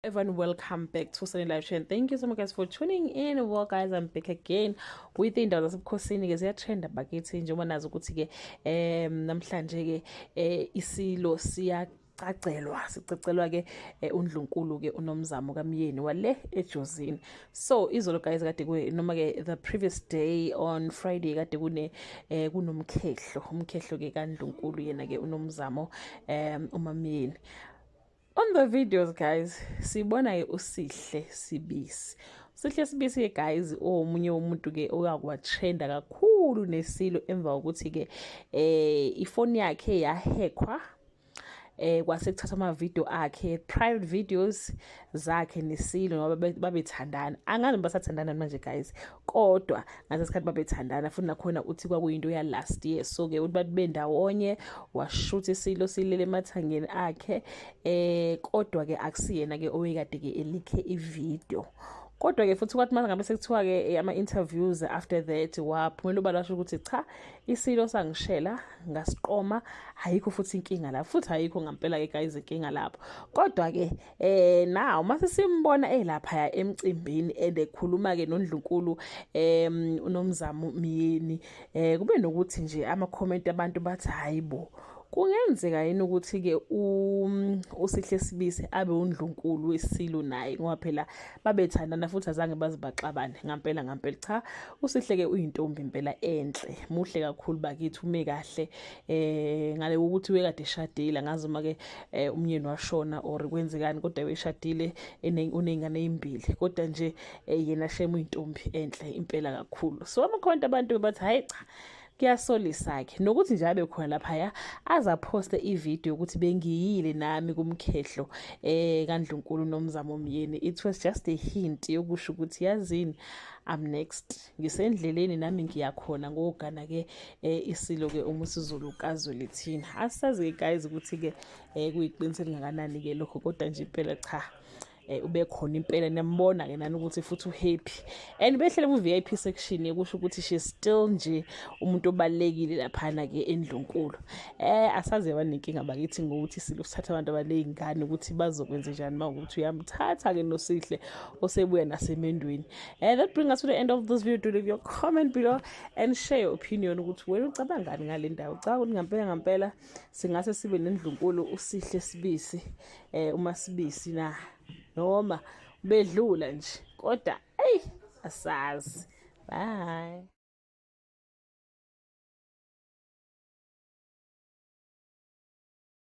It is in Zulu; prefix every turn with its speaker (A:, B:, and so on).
A: Everyone, welcome back to Sunny Live Show and thank you so much guys for tuning in. Well guys, I'm back again with indaba zasebukhosini ke, ziyatrenda bakithi, njengoba nazi ukuthi ke namhlanje ke isilo siyacacelwa, sicacelwa ke uNdlunkulu ke uNomzamo kaMyeni wale eJozini. So izolo guys, kade ku noma ke the previous day on Friday, kade kune kunomkhehlo, umkhehlo ke kaNdlunkulu yena ke uNomzamo uMaMyeni. On the videos guys, sibona ke uSihle Sibisi. Sihle Sibisi ke guys, omunye umuntu ke okakwatrenda kakhulu nesilo emva kokuthi ke ifoni yakhe yahackwa, kwase kuthatha ama video akhe, private videos zakhe nesilo, ngoba babethandana. Angazi basathandana manje guys, kodwa ngasesikhathi babethandana futhi nakhona uthi kwakuyinto ya last year. So ke uthi bathi bendawonye, washutha isilo silele emathangeni akhe, kodwa ke akusiyena ke owekade ke elikhe ivideo. Kodwa ke futhi kwathi manje ngabe sekuthiwa ke ama interviews after that, waphumela ubala, washo ukuthi cha, isilo sangishela ngasiqoma, ayikho futhi inkinga la, futhi ayikho ngempela ke guys inkinga lapho. Kodwa ke now mase simbona elapha emcimbini and ekhuluma ke noNdlunkulu uNomzamo Myeni, kube nokuthi nje ama comment abantu bathi, hayibo, kungenzeka yini ukuthi ke uSihle Sibisi abe undlunkulu wesilo naye, ngoba phela babethandana futhi azange baze baxabane ngampela ngampela? Cha, uSihle ke uyintombi impela enhle, muhle kakhulu bakithi, ume kahle. Ngale ukuthi wekade eshadile, ngazi uma ke umyeni washona or kwenzekani, kodwa weshadile, uneyingane ezimbili, kodwa nje yena shame uyintombi enhle impela kakhulu. So amakhonto abantu bathi hayi cha, kuyasolisa-ke nokuthi nje abe khona laphaya, aze aphoste ividiyo ukuthi bengiyile nami kumkhehlo kaNdlunkulu Nomzamo Myeni. It was just a hint yokusho ukuthi yazini, I'm next, ngisendleleni nami ngiyakhona ngogana-ke isilo-ke uMisuzulu kaZwelithini. Asazi-ke guys ukuthi-ke kuyiqiniso elingakanani-ke lokho, kodwa nje impela cha, ube khona impela, niyambona ke nani ukuthi futhi uhappy and behlele ku VIP section, kusho ukuthi she still nje umuntu obalekile laphana ke endlunkulu. Asazi abanenkinga bakithi ngokuthi silo sithatha abantu abanezingane, ukuthi bazokwenza njani mawukuthi uyamthatha ke noSihle osebuya nasemendweni. That brings us to the end of this video. Do leave your comment below and share your opinion ukuthi wena ucabangani ngale ndawo. Ucabanga ukuthi ngampela ngampela singase sibe nendlunkulu uSihle Sibisi, uma Sibisi na, noma bedlula nje? Kodwa ey, asazi. Bye.